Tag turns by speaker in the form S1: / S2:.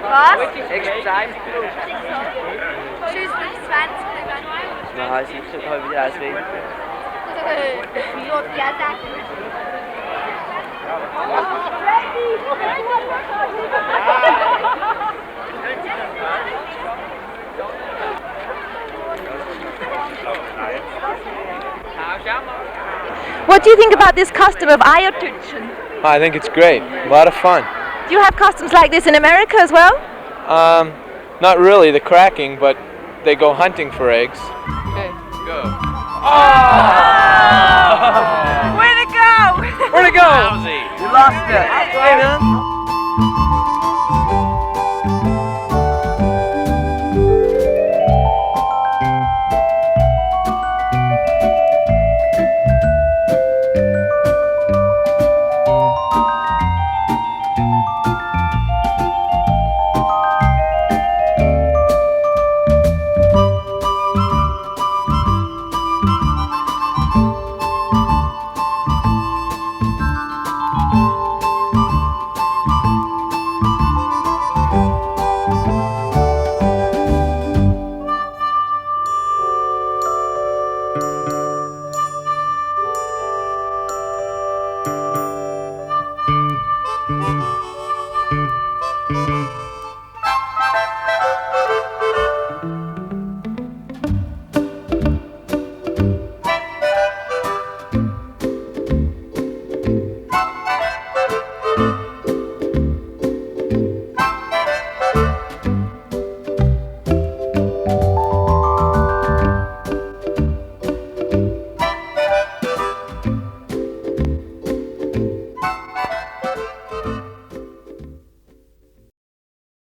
S1: Was?
S2: Extra Zeit.
S1: Tschüss, bis 20.
S2: Nein, sicher, kann ich wieder ausreden.
S3: What do you think about this custom of Eiertütschen?
S4: I think it's great. A lot of fun.
S3: Do you have customs like this in America as well?
S4: Not really the cracking, but they go hunting for eggs.
S3: Okay.
S4: Go.
S3: Way to go!
S4: Where'd it go?
S2: You lost it. Hey, man.